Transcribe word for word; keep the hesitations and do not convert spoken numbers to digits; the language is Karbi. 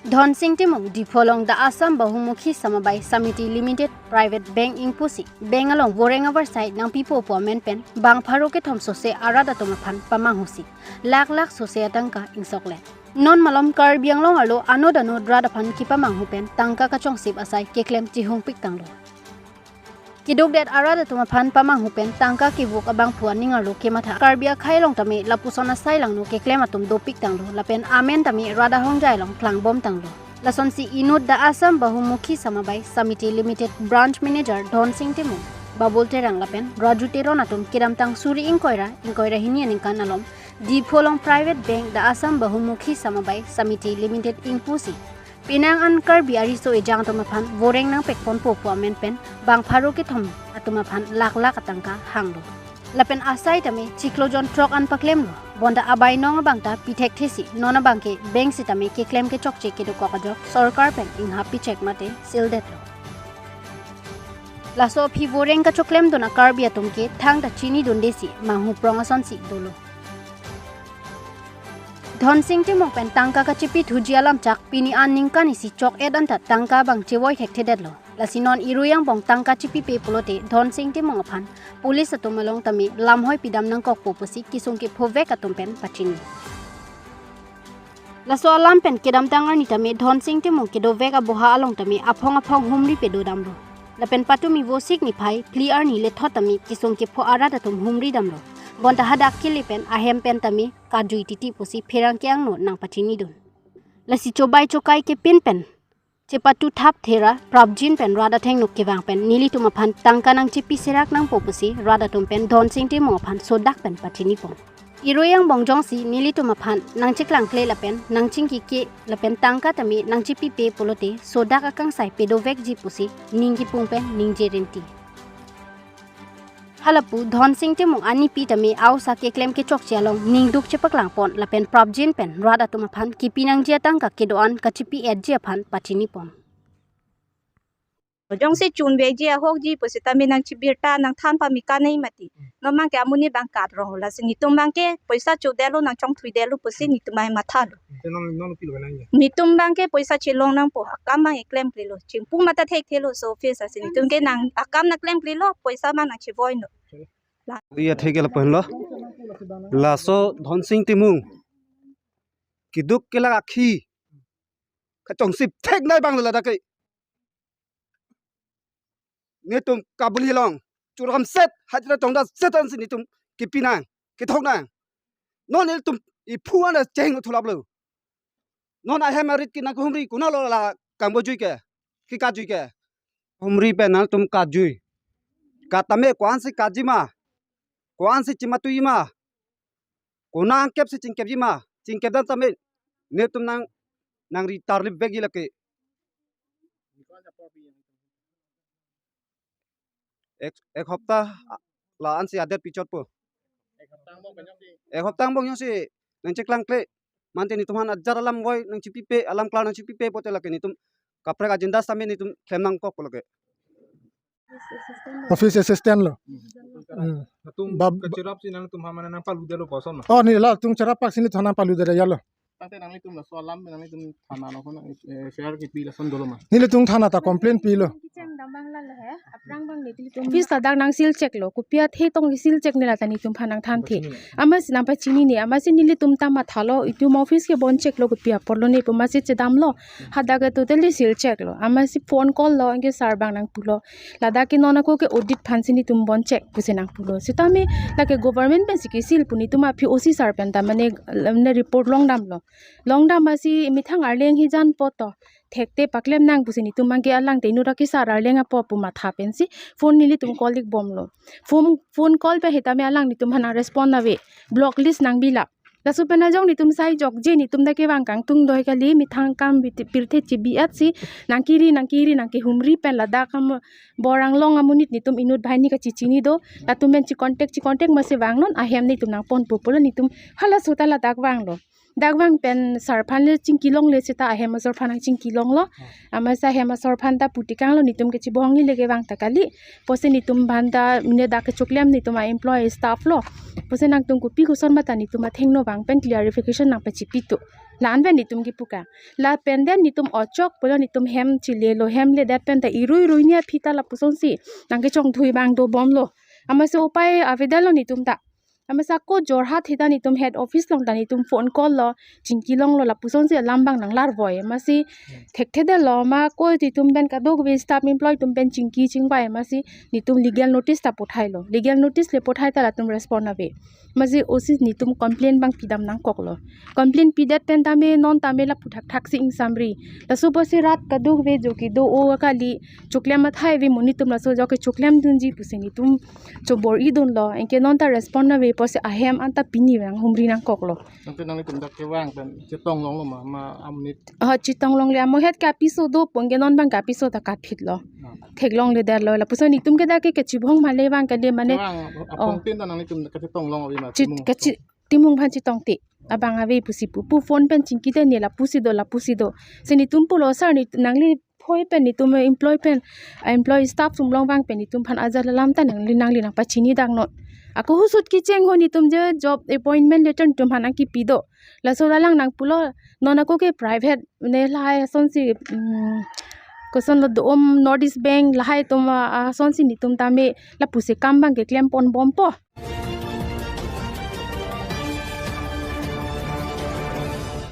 Dhonsing Timung, Diphu along The Assam Bahumukhi Samabay Samiti Limited Private Bank ingpusi bank along voreng avarsai nangpipo pu amen pen bang pharo kethom sose arat atum aphan pamanghusi lakh lakh sose atangka ingsokle. Non malom Karbi Anglong arlo anodano rat aphan kepamanghu pen tangka kachongsip asai keklem chihungpik tanglo. Keduk det arat atum aphan pamanghu pen tangka kevuk abangphu aning arlo kematha Karbi akhei along tame lapuson asai langno keklem atum dopik tanglo lapen amen tame rat ahongjai along klangbom tanglo. Lasonsi inut The Assam Bahumukhi Samabay Samiti Limited Branch Manager Dhonsing Timung, Babul Terang lapen Raju Teron atum kedamtang suri ingkoi ra ingkoi ra hini aningkan alom Diphu along Private Bank The Assam Bahumukhi Samabay Samiti Limited ingpusi penang an Karbi ariso ejang atum aphan voreng nangpekponpo pu amen pen bang pharo kethom atum aphan lakh lakh atangka hanglo. Lapen asai tame chiklo jon throk an paklemlo. Bonta abai nong abang ta pithekthesi non abangke bank sitame keklem kechokche kedokok ajok sorkar pen inghap pichek mate sildetlo. Laso aphi voreng kachoklemdun a-Karbi atum ke thangta chinidundesi manghuprong asonsi dolo. Dhonsing Timung pen tangka kachipithuji alamchak pini an ningkan isi chok-et anta tangka abang chevoi thekthedetlo. Lasi non Irui angbong tangka chipipe pulote Dhonsing Timung aphan police atum along tame lamhoi pidam nangkokpo pusi kesung kephovek atum pen pachini. Laso alam pen kedamtang arni tame Dhonsing Timung kedovek aboha along tame aphong aphong humri pedodamlo. Lapen patumi Vosik niphai phli arni lethot tame kesung kepho arat atum humridamlo. Bonta hadak kele pen ahem pen tame kajui titi pusi pherangke angno nangpachinidun. Lasi chobai chokai kepin pen chepatu thap thera prapjin pen rat athengno kevang pen nelitum aphan tangka nangchipi serak nangpo pusi rat atum pen Dhonsing Timung aphan sodak pen pachinipon. Irui angbong jongsi nelitum aphan nangcheklangkle lapen nangchingkike lapen tangka tame nangchipipe pulote sodak akangsai pedovekji pusi ning kipung pen ningje rinti. Halapu Dhonsing Timung anipi tame aosa keklem kechokche along ningduk chepaklangpon lapen prapjin pen rat atum aphan kepi nangji atangka kedo-an kachipi-etji aphan pachinipon. Jongsi chunveji ahokji pusitame nangchibirta nangthan pamika nai mati. Non abangke amonit abang kat rong lasi netum abangke poisa chodetlo nangchongthuidetlo pusi netum abang mathalo. Te non non pilo nang ya. Netum abangke poisa chelong nangpo akam abang klemklelo. Chingpu mata thekthelo so office asi netum ke nang akam nangklemklelo poisa abang nangchivoino. Iya theke lapen lo. Laso Dhonsing Timung keduk kelak akhi kachongsip theknei abang ladak ke. Netum kabuli along churam set hajra tongda set ansi netum kepi nang kethok nang. Non netum iphu an cheng thulaplo. Non ahem arit ke nangkehumri konatlo la kangbo jui ke, kekajui ke. Humri pen nangtum kajui. Kat tame ko-ansi kajima, ko-ansi chimatui ma, konat angkepsi chingkepji ma, chingkepdam tame netum nang nangri tarlip vekji lake. Ek, ek hopta la-ansi adet pichotpo. Ek hopta angbong jongsi nangcheklangkle mante netum aphan ajar alam voi nangchipipe, alam klar nangchipipe pote lake netum kaprek agenda same netum klem nangkokpo lake. Office assistant lo. Hmm. Latum Bab- kachirapsi nangtum aphan mane nangpaludetlo koson ma? Oh, neli latum chirap pak sini thana paludetlo ya lo. Tangte nanglitum laso alam nanglitum thana lo kono, eh, F I R kipi lason dolo ma? Nelitum thana ta complain pilo. Kicheng dambang lalo he, aphrang abang nelitum office ladak nangsil cheklo, kopi athe tong isil chek nela ta netum aphan nangthanthe. Amatsi nangpachinine, amatsi nelitum ta mathalo, itum office ke bon cheklo kopi aporlo ne pu amatsi chedamlo. Hadak ke totally sil cheklo. Amatsi phone call lo, anke sir abang nangpulo. Ladak ke non ako ke audit aphansi netum bon chek pusi nangpulo. Sitame lake government pensi kesil pu netum aphi O C sir pen ta mane, mane report longdamlo. Longdam asi methang arleng hijan poto. Thekte paklem nang pusi netum abangke alang te inut akesar arleng apo pu matha pensi phone nelitum call ik bomlo. Phone, phone call pen sitame alang netum aphan nang respond ave. Block list nangbilap. Laso pen ajok netum sai jokje netum ta kevang kangtung doi kali methang akam bit-, pirthe chibi-etsi nangkiri nangkiri nangkehumri pen ladak kam borang long amonit netum inut banghini kachechini do. Latum pen chi contact chi contact masi vangnon ahem netum nangponpo pulo netum halaso ta ladak vanglo. Dak vang pen sir aphan le chingkilongle seta ahem asor aphan nangchingkilonglo. Amatsi ahem asor aphan ta putikanglo netum kechibongi le kevang ta kali. Pusi netum aphan ta mane dak kechoklem netum a-employee staff lo. Pusi nangtum kopi koson mata netum athengno vang pen clarification nangpachipitu. La-an pen netum kipu ka. Lapen den netum ochok pulo, netum hem chilelo, hem ledet pen ta irui irui ni aphi ta lapusonsi nangkechongthui abang dobomlo. Amatsi upai avedetlo netum ta. Amatsi ako Jorhat hita netum head office along ta netum phone call lo, chingki longlo, lapusonsi alam abang nanglarvoi. Amatsi thekthedetlo, ma ako netum pen kadokave staff employee atum pen chingki chingvai, amatsi netum legal notice ta pothailo. Legal notice le pothai ta latum respond ave. Amatsi O C netum complaint abang pidam nangkoklo. Complaint pidet pen tame non tame lapu thakthak si ingsamri. Laso pusi rat kadokave jo kedo-o kali, choklem athai ave, monit atum laso jo kechoklemdunji pusi netum chobor-idunlo. Anke non ta respond ave pusi ahem anta pini vang humri nangkoklo. Nangke nanglitum dak kevang pen chetong longlo ma, ma amonit? Ha, chetong longle, amo het ke apiso do pu, anke non abang ke apiso ta katphitlo. Ah. Theklongledetlo. Lapuson netum ke dak ke kachibong male abang kali mane. Kevang, oh, apongtin ta nanglitum kachetong long ave ma, chit-, timung kachi-, timung aphan chetongte. Abang ave pusi pu. Pu phone pen chingkite ne lapusi do, lapusi do. Si netum pulo sir, ne nangli phoi pen netum employee pen, employee staff atum along abang pen netum aphan ajat alam ta nangli, nangli nangpachini daknon. Ako husut kecheng ho netum je job appointment letter netum aphan nangkipi do. Laso lalang nangpulo, non ako ke private ne lahai asonsi, mm, kosonlo do-om North East Bank lahai atum, ah, asonsi netum tame lapusi kam abang keklem ponbompo.